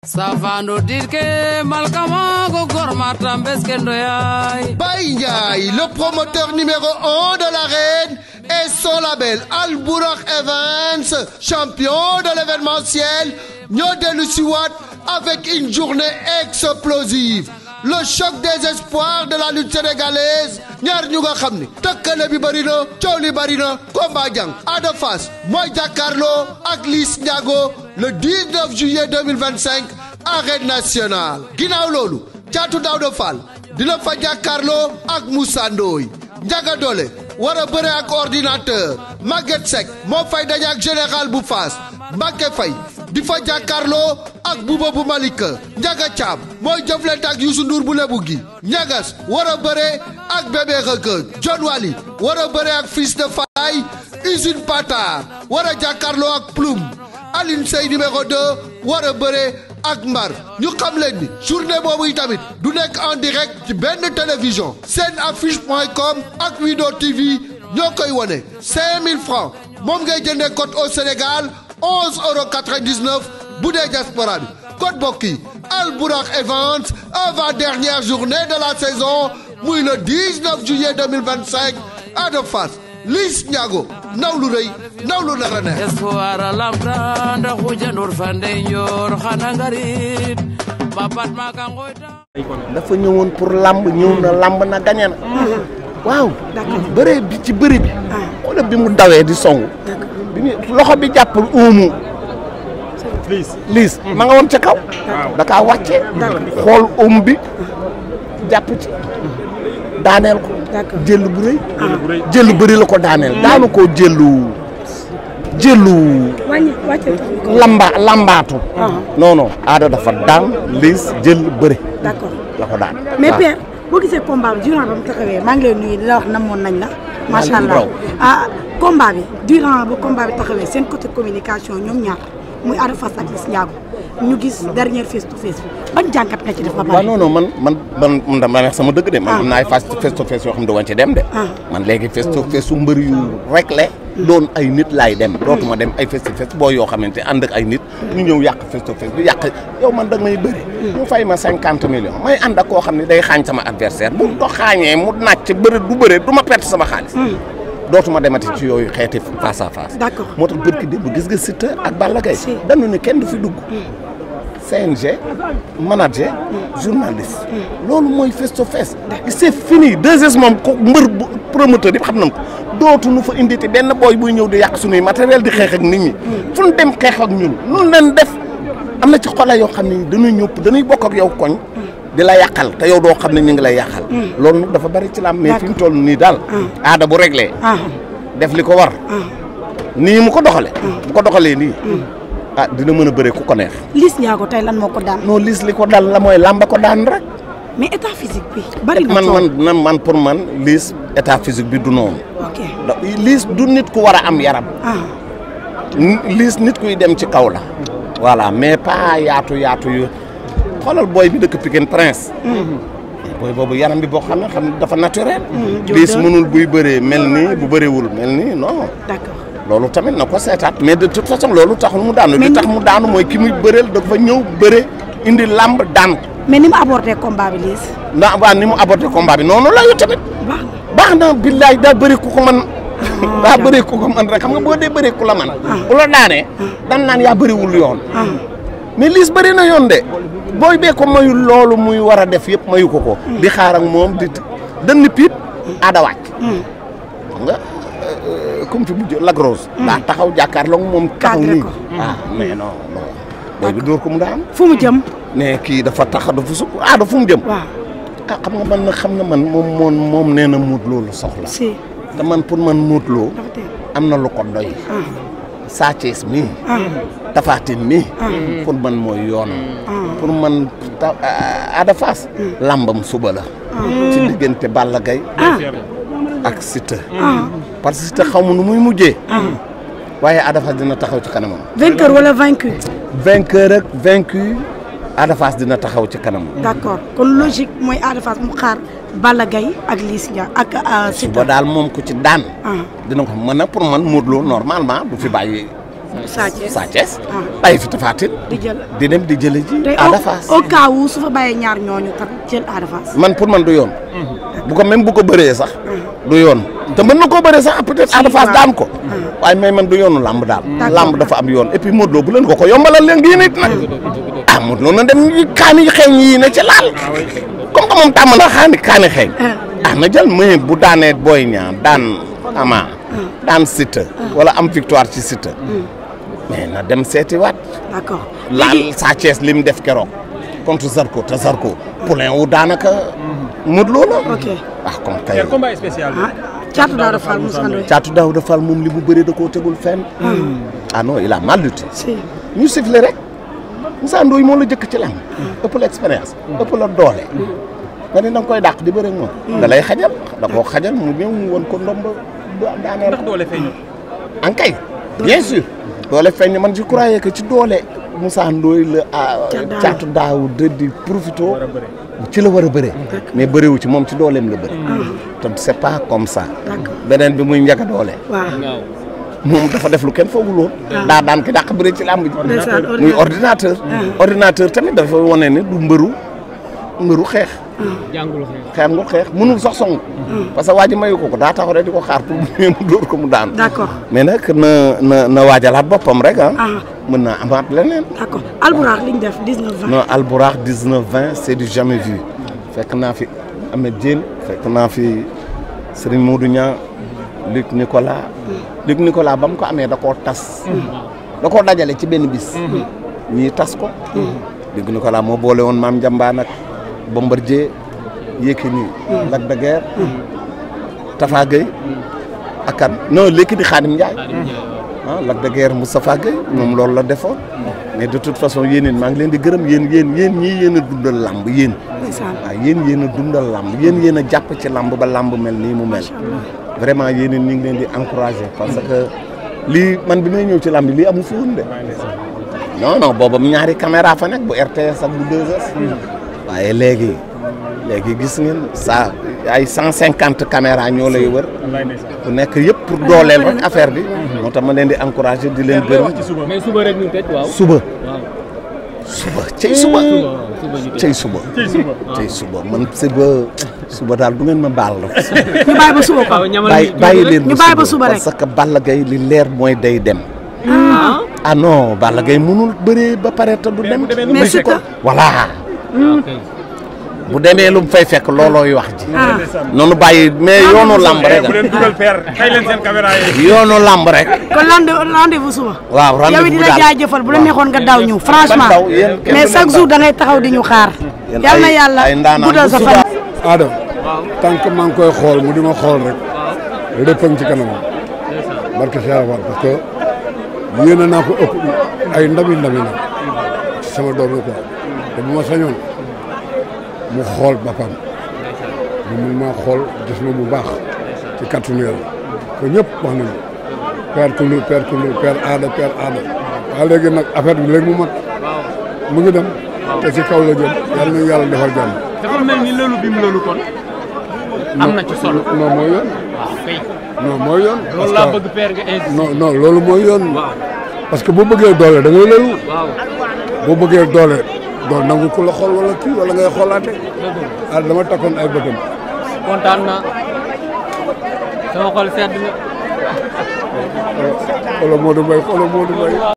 Savano dirke malkamago gormata mbeskendo yai. Baïngaï, le promoteur numéro 1 de l'arène et son label Al Bourakh Events, champion de l'événementiel, ñoo dellu si waat avec une journée explosive. Le choc des espoirs de la lutte sénégalaise ñaar ñu nga xam ni tëkkale bi bëri na coow li bëri na combat jàng Ada Fass mooy jàkkaarloo ak Liss Ndiago le 19 juillet 2025 arène nationale. ginnaaw loolu Thiatou Daouda Fall dina fa jàkkaarloo ak Moussa Ndoye. Ndiaga Dolé war a bëre ak ordinateur. Maguette Seck moo fay daje ak général bu Fass. Mbacké Faye di fa jàkkaarloo ak Bouba bu Malika. Ndiaga Thiam mooy jëflante ak Youssou Ndour bu Lebu gi. Ñagas war a bëre ak Bébé Reug. John Wally war a bëre ak Fils de Faye. Usine Patar war a jàkkaarloo ak Ploum. Aline Sey numéro 2 war a bëre ak Mbar. ñu xam leen ni journée boobu yi tamit du nekk en direct ci benn télévision. Senaffiche.com ak Wido TV ñoo koy wone 5000 francs moom ngay jëndee code au Sénégal 11,99 € bu dee diaspora bi. code bokk yi Al Bourakh Events avant dernière journée de la saison muy le 19 juillet 2025 Ada Fass Liss Ndiago ndaw lu rëy ndaw lu nar a neex. Espoir lamta nda xujandur fande njoor xana ngarit bapat maka ngoyta. dafa ñëwoon pour lamb ñëw na lamb na gañe na. waaw. bëree bi ci bëri bi. xoolal bi mu dawee di songu. bi mu loxo bi jàppul uumu. Liss ma nga woon ca kaw. da kaa wàcce xool uum bi jàpp ci daaneel ko. jël bu rëy. jël bëri la ko daaneel. daanu ko jëlu lambaatu. non Ada dafa daan Liss jël bëri. d'accord la ko daan. mais père boo gisee combat bi durant ba mu taxawee maa ngi lay nuyu di la wax namoon nañ la. macha allah combat bi durant ba combat bi taxawee seen côté communication ñoom ñaar muy Ada Fass ak Liss Ndiago ñu gis dernière face to face bi ban jàngat nga ci def ba pare. waaw non man dama neex sama dëgg de. man am na ay face to face yoo xam ne doo ci dem de. man léegi face to face su mbër yu réglé. doon ay nit laay dem. dootuma dem ay face to face boo yoo xamante ànd ak ay nit. ñu ñëw yàq face to face bi yàq yow man da ngay bëri. mu fay ma 50 millions may ànd ak koo xam ne day xaañ sama adversaire bu do xaañee mu nàcc bëri du bëre du ma perte sama xaalis. dootuma demati ci yooyu xeeti face à face. d'accord moo tax bërki démb gis nga Siteu ak Balla Gaye dañu ne kenn du fi dugg. CNG manager journaliste. loolu mooy face to face. c'est fini 2S moom ko mbër promoteur yëpp xam nañ ko dootuñu fa indi te benn booy buy ñëw di yàq suñuy matériel di xeex ak nit ñi. fu ñu dem xeex ak ñun loolu leen def am na ci xola yoo xam ne dañuy ñëpp dañuy bokk ak yow koñ. di la yàqal te yow doo xam ne ñu ngi lay yàqal. loolu nag dafa bari ci lam mais fi mu toll nii daal. Ada bu réglé. def li ko war. nii mu ko doxalee. bu ko doxalee nii. dina mën a bëre ku ko neex. Liss Ndiago tey lan moo ko daan. non Liss li ko dal la mooy lamba ko daan rek. mais état physique bi. bari na man pour man Liss état physique bi du noonu. ok Liss du nit ku war a am yaram. Liss nit kuy dem ci kaw la. voilà mais pas yaatu yu. xoolal booy bi dëkk Pikine Prince. booy boobu yaram bi boo xam ne dafa naturel. Liss mënul buy bëree mel nii bu bëreewul mel nii non. d'accord loolu tamit na ko seetaat mais de toute façon loolu taxul mu daanu. li tax mu daanu mooy ki muy bëreel dafa ñëw bëre indi lamb daan. mais ni mu abordé combat bi Liss. ni mu abordé combat bi noonu la yu tamit. baax na billaay daa bëri ku ko man daa bëri ku ko man rek xam nga boo dee bëri ku la man bu la daanee dan naan yaa bëriwul yoon. mais Liss bëri na yoon de. booy bee ko mayul loolu muy war a def yëpp mayu ko. di xaar ak moom di dënn piit Ada wàcc. xam nga comme fi mujj Lagrosse. daa taxaw jàkkaarloog moom. taxaw nii mais non. booy bi door ko mu daan. fu mu jëm. mais kii dafa dafa sukk Ada fu mu jëm. xam nga man xam na man moom nee na Modou Lo la soxla. te man pour man Modou Lo am na lu ko doy. Sa Thiès mii. Tapha Tine mii. pour man mooy yoon. pour man Ada Fass. lambam suba la. ci diggante Balla Gaye ak Siteu. parce que Siteu xaw ma nu muy mujjee. waaye Ada Fass dina taxaw ci kanamam. vainqueur wala vaincu. vainqueur ak vaincu Ada Fass dina taxaw ci kanamam. d'accord kon logique mooy Ada Fass mu xaar Balla Gaye ak Liss Ndiago ak Siteu. suba daal moom ku ci daan. dina ko mën nag pour man Modou Lo normalement du fi bàyyi Sa Thiès bàyyi fi Tapha Tine di jël di dem di jële ji Ada Fass au cas où su fa bàyyee ñaar ñooñu tam jël Ada Fass. man pour man du yoon bu ko même bu ko bëree sax du yoon te mën na koo bëree sax peut-être Ada Fass daan ko waaye mais man du yoonu lamb daal lamb dafa am yoon et puis Modou Lo bu leen ko yombalal leen ngi nit nag Modou Lo na dem kaani xeeñ yi ne ci laal comme que moom tàmm na kaani xeeñ na jël mais bu daanee Boy Niang daan Ama daan Siteu wala am victoire ci Siteu mais na dem seeti waat d'accord laal Sa Thiès li mu def keroog contre Zarko te Zarko poulain wu daanaka Modou Lo la ok comme kay combat spécial Thiatou Daouda Fall Moussa Ndoye. Thiatou Daouda Fall moom li mu bëri da koo tegul fenn non il a mal lutté si ñu sifflé rek Moussa Ndoye moo la jëkk ci lamb ëpp la expérience ëpp la doole nga ne da nga koy dàq di bëri ak moom da lay xajal da koo xajal mu ñëw mu woon ko ndomb daaneel ndax doole feeñu en kay bien sûr doole feeñ man je croyais que ci doole Moussa Ndoye la Thiatou Daouda di profito ci la war a bëree mais bëriwu ci moom ci dooleem la bëri te c'est pas comme ça beneen bi muy njaga doole moom dafa def lu kenn foogul woon daa daan ki dàq bëri ci làmb ji muy ordinateur tamit dafa wane ne du mbëru xeex jàngul xeex mënul sax song parce que waa ji mayu ko daa taxaw rek di ko xaar pour mu dóor ko mu daan d'accord mais nag na waajalaat boppam rek mën naa amaat leneen d'accord Albourakh li ñu def 19-20 non Albourakh 19-20 c'est du jamais vu fekk naa fi Ahmed Diène fekk naa fi Serigne Modou Niang Luc Nicolas ba mu ko amee da koo tas da koo dajale ci benn bis ñii tas ko Luc Nicolas moo boole woon Maam Jamba nag Bombardier Yékini Lac de Guiers Tafa Gueye ak kan non léegi di Khadim Ndiaye Lac de Guiers Moustapha Gueye moom loolu la defoon mais de toute façon yéen maa ngi leen di gërëm yéen ñii yéen a dundal lamb yéen waaw yéen a dundal lamb yéen a jàpp ci lamb ba lamb mel nii mu mel vraiment yéen ñu ngi leen di encourager parce que lii man bi may ñëw ci lamb lii amu fi woon de non booba ñaari caméra fa nekk bu RTS ak bu 2S waaye léegi gis ngeen ça ay 150 caméra ñoo lay wër ku nekk yëpp pour dooleel rek affaire bi moo tax ma leen di encourager di leen gërëm mais suba rek ñu tëj waaw cey suba man suba daal du ngeen ma baal la ñu bàyyi ba suba quoi bàyyi leen ñu bàyyi ba suba rek parce que Balla Gaye li leer mooy day dem non Balla Gaye mënul bëree ba pare te du dem mais c'est que voilà bu demee lu mu fay fekk loolooy wax ji noonu bàyyi mais yoonu lamb rek bu leen dugal père xëy leen seen caméra yi yoonu lamb rek kon rendez-vous suba waaw rendez-vous yow dina jaajëfal bu la neexoon nga daw ñëw franchement mais chaque jour da ngay taxaw di ñu xaar yal na yàlla guddal sa fan Adam tant que maa ngi koy xool mu di ma xool rek léppam ci kanam barke Cheikh Fall parce que yéene naa ko ëpp ay ndami nag ci sama doom yi quoi te bu ma sañoon mu xool boppam mu ma xool gis ma bu baax ci kàttanu Yàlla ko ñëpp wax nañu père aada waaw léegi nag affaire bi léegi mu mat mu ngi dem te ci kaw la jëm yàlla nañu yàlla defal jàmm. dafa mel ni loolu bi mu loolu kon am na ci solo. non mooy yoon. waaw kay. non mooy yoon. loolu laa bëgg père nga insisté. non loolu mooy yoon. parce que boo bëggee doole da ngay loolu. boo bëggee doole doo nangu ku la xool wala kii wala ngay xoolaate. dama takkoon ay bëtam. kontaan naa sama xol sedd na. xoolal Modou Mbaye